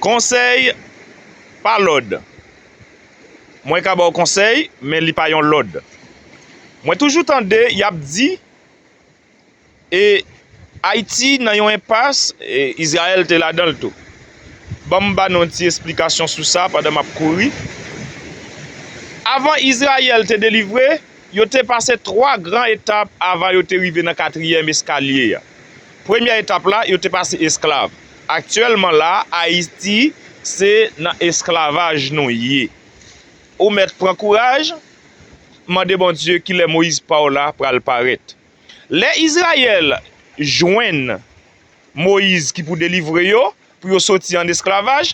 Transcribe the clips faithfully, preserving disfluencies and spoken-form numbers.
Konsèy pa lòd. Mwen ka ba w konsèy, men li pa yon lòd. Mwen toujou tande y ap di, e, Ayiti nan yon enpas, e, Izrayèl te ladan l tou. Ban m ba nou yon ti esplikasyon sou sa pandan m ap kouri. Avan Izrayèl te delivre, yo te pase twa gran etap avan yo te rive nan katriyèm eskalye a. Premyè etap la, yo te pase esklav. Aktyèlman la, Ayiti, se nan esklavaj nou ye. Ou mèt pran kouraj, mande Bondye kilè Moyiz pa w la pral parèt. Lè Izrayèl jwenn Moyiz ki pou delivre yo, pou yo soti an esklavaj,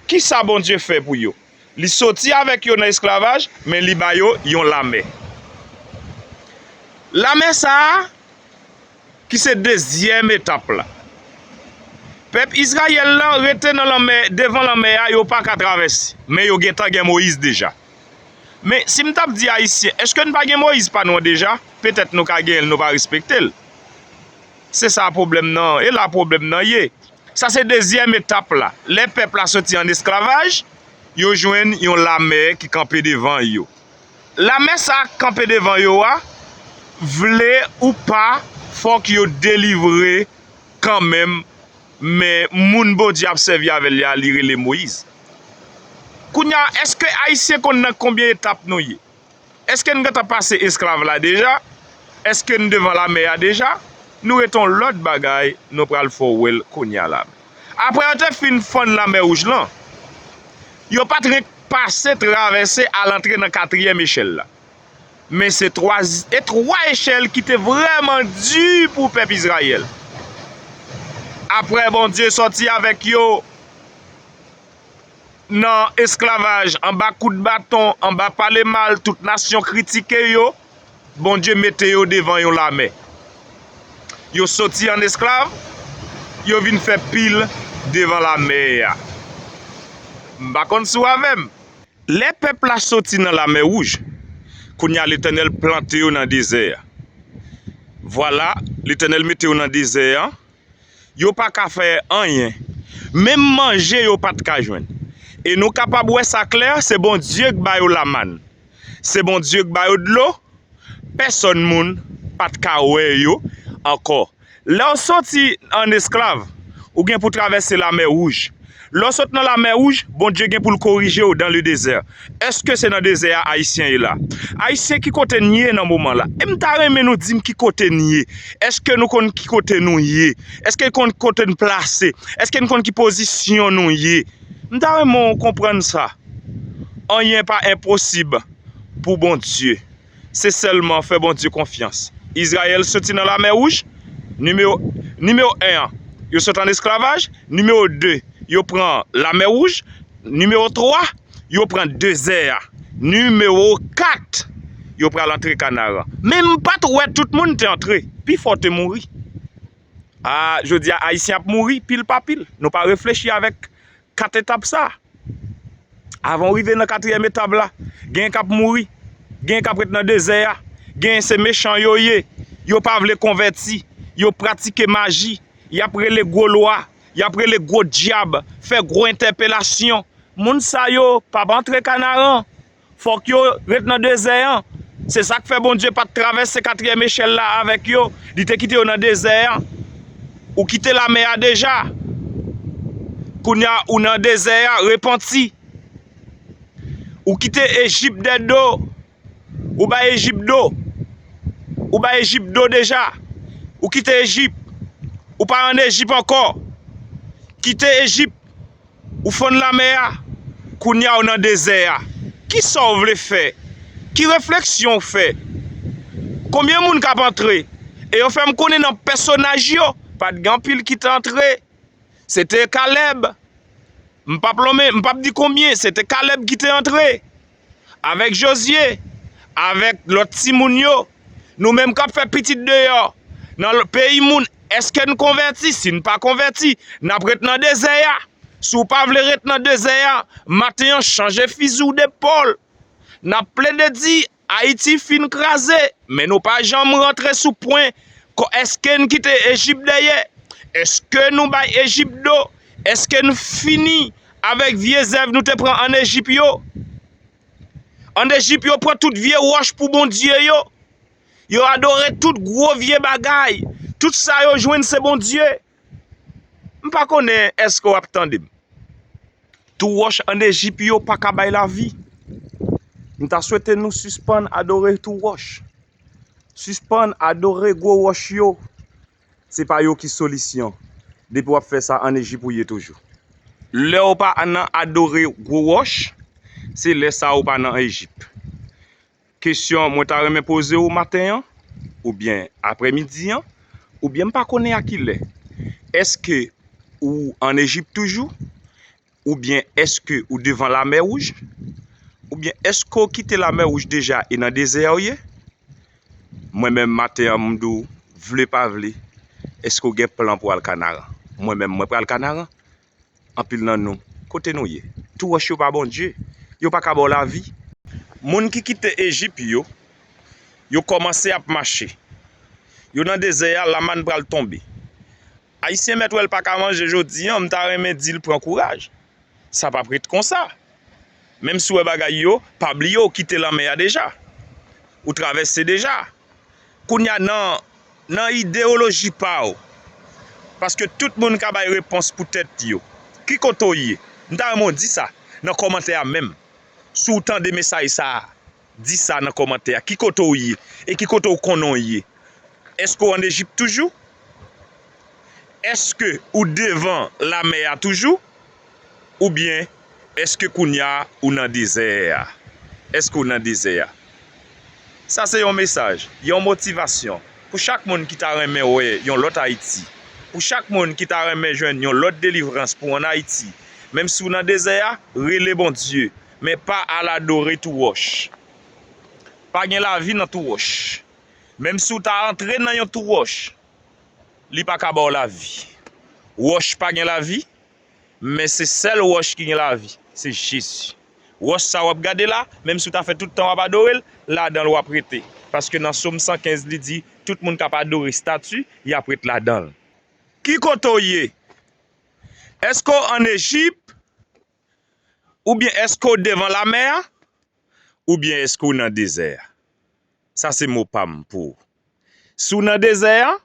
kisa Bondye fè pou yo? Li soti avèk yo nan esklavaj, men li ba yo yon lamè. Lamè sa a, ki se dezyèm etap la. Pèp Izrayèl lan rete nan lanmè, devan lanmè a, yo pa ka travèse, men yo gentan gen Moyiz deja. Men, si m t ap di Ayisyen, èske n pa gen Moyiz pa nou an deja? Petèt nou ka genyen l, nou pa respekte l. Se sa pwoblèm nan, e la pwoblèm nan ye. Sa se dezyèm etap la. Lè pèp la soti an esklavaj, yo jwenn yon lamè ki kanpe devan yo. Lamè sa k kanpe devan yo a, vle ou pa, fòk yo delivre kanmenm, men moun Bondye ap sèvi avè l la, li rele Moyiz. Kounye a, èske Ayisyen konn nan konbyen etap nou ye? Èske n gentan pase esklav la deja? Èske n devan lamè a deja? Nou rete yon lòt bagay, nou pral fè w wè l kounye a la. Apre yo te fin fann Lamè Wouj lan, yo pa t renk pase, travèse, al antre nan katriyèm echèl la. Men se twa, e twa echèl ki te vrèman di pou pèp Izrayèl. Apre Bondye sòti avèk yo nan esklavaj, anba kout baton, anba pale mal, tout nasyon kritike yo, Bondye mete yo devan yon lamè. Yo soti an esklav, yo vin fè pil devan lamè a. M pa konn si w avè m. Lè pèp la soti nan Lamè Wouj, kounye a Letènèl plante yo nan dezè a. Vwala, Letènèl mete yo nan dezè a. Yo pa ka fè anyen. Menm manje yo pa t ka jwenn. E nou kapab wè sa klè, se Bondye k ba yo lamàn. Se Bondye k ba yo dlo. Pèsòn moun pa t ka wè yo ankò. Lè w soti an esklav, ou gen pou travèse Lamè Wouj. Lè w sot nan Lamè Wouj, Bondye gen pou l korije w dans le désert. Èske se nan dezè a Ayisyen ye la? Ayisyen, ki kote n ye nan moman la? E m ta renmen nou di m ki kote n ye. Èske nou konn ki kote nou ye? Èske n konn kote n plase? Èske n konn ki pozisyon nou ye? M ta renmen w konprann sa. Anyen pa enposib pou Bondye. Se sèlman fè Bondye konfyans. Izrayèl soti nan Lamè Wouj, nimewo, nimewo en an, yo sot an esklavaj, nimewo de, yo pran Lamè Wouj, nimewo twa, yo pran dezè a, nimewo kat, yo pral antre Kanaran. Men m pa t wè tout moun te antre, pifò te mouri. A, jodi a, Ayisyen ap mouri, pil pa pil. Nou pa reflechi avèk kat etap sa. Avan w rive nan katriyèm etap la, gen k ap mouri, gen k ap ret nan dezè a, gen se mechan yo ye, yo pa vle konvèti, yo pratike maji, y ap rele gwo lwa, y ap rele gwo dyab, fè gwo entèpelasyon. Moun sa yo p ap antre Kanaran. Fòk yo ret nan dezè an. Se sa k fè Bondye pa t travèse katriyèm echèl la avèk yo. Li te kite yo nan dezè an. Ou kite lamè a deja. Kounye a, ou nan dezè a, repanti. Ou kite Ejip dèyè do. Ou bay Ejip do. Ou bay Ejip do deja. Ou kite Ejip. Ou pa ann Ejip ankò. Kite Ejip. Ou fann lamè a, kounye a w nan dezè a. Kisa w vle fè? Ki refleksyon w fè? Konbyen moun k ap antre? E yo fè m konnen nan pèsonaj yo, pa t gen anpil ki te antre. Se te Kalèb. M p ap lonmen, m p ap di konbyen, se te Kalèb ki te antre. Avèk Jozye, avèk lòt timoun yo, nou menm k ap fè pitit deyò, nan l-, peyi moun, èske n konvèti? Si n pa konvèti, n ap ret nan dezè a. Si w pa vle ret nan dezè a, maten an, chanje fizi w depòl. N ap plede di, Ayiti fin kraze, men nou pa janm rantre sou pwen. Kò, èske n kite Ejip dèyè? Èske nou bay Ejip do? Èske n fini avèk vye zèv nou te pran ann Ejip yo. Ann Ejip, yo pran tout vye wòch pou bondye yo. Yo adore tout gwo vye bagay. Tout sa yo jwenn se bondye. M pa konnen èske w ap tande m. Tou wòch ann Ejip yo pa ka bay lavi. M ta swete nou sispann adore tou wòch. Sispann adore gwo wòch yo. Se pa yo ki solisyon. Depi w ap fè sa ann Ejip ou ye toujou. Lè w pa nan adore gwo wòch, se lè sa a ou pa nan Ejip. Kesyon mwen ta renmen poze w maten an, oubyen aprèmidi an, oubyen m pa konnen a ki lè. Èske ou ann Ejip toujou? Oubyen èske ou devan Lamè Wouj? Oubyen èske w kite Lamè Wouj deja e nan dezè a w ye? Mwen menm maten an, m di w, vle pa vle, èske w gen plan pou al Kanaran? Mwen menm, mwen pral Kanaran. Anpil nan nou, kote nou ye? Tou wòch yo pa Bondye. Yo pa ka ba w lavi. Moun ki kite Ejip yo, yo kòmanse ap mache. Yo nan dezè a, lamàn pral tonbe. Ayisyen mèt wè l pa ka manje jodi an, m ta renmen di l pran kouraj. Sa p ap ret konsa. Menm si w wè bagay yo, pa bliye w kite lanmè a deja. Ou travèse deja. Kounye a nan, nan ideyoloji pa w. Paske tout moun ka bay repons pou tèt yo. Ki kote w ye? M ta renmen w di sa nan kòmantè a menm. Si w tande mesaj sa a, di sa nan kòmantè a. Ki kote w ye? E ki kote w konnen w ye? Èske w ann Ejip toujou? Èske ou devan lamè a toujou? Oubyen èske kounye a ou nan dezè a? Èske w nan dezè a? Sa se yon mesaj, yon motivasyon pou chak moun ki ta renmen wè yon lòt Ayiti, pou chak moun ki ta renmen jwenn yon lòt delivrans pou ann Ayiti. Menm si w nan dezè a, rele Bondye, men pa al adore tou wòch. Pa gen lavi nan tou wòch. Menm si w ta antre nan yon tou wòch, li pa ka ba w lavi. Wòch pa gen lavi, men se sèl wòch ki gen lavi, se Jezi. Wòch sa w ap gade la, menm si w ta fè tout tan w ap adore l, ladan l w ap rete. Paske nan Sòm san kenz, li di, tout moun k ap adore estati, y ap ret ladan l. Ki kote w ye? Èske w ann Ejip? Oubyen èske w devan lamè a? Oubyen èske w nan dezè a? Sa se mo pa m pou ou. Si w nan dezè a,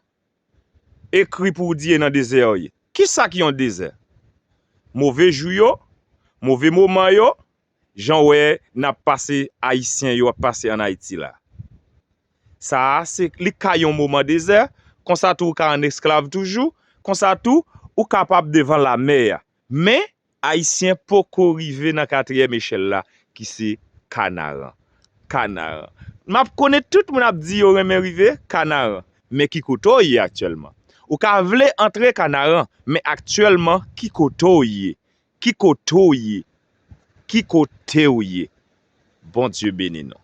ekri pou w di e nan dezè a w ye. Kisa ki yon dezè? Move jou yo, move moman yo, jan w wè n ap pase, Ayisyen yo ap pase ann Ayiti la. Sa a, se, li ka yon moman dezè, konsa tou ou ka ann esklav toujou, konsa tou ou kapab devan lamè a. Men, Ayisyen poko rive nan katriyèm echèl la, ki se Kanaran. Kanaran. M ap konnen tout moun ap di yo renmen rive Kanaran. Men ki kote w ye aktyèlman? Ou ka vle antre Kanaran, men aktyèlman, ki kote w ye? Ki kote w ye? Ki kote w ye? Bondye beni nou.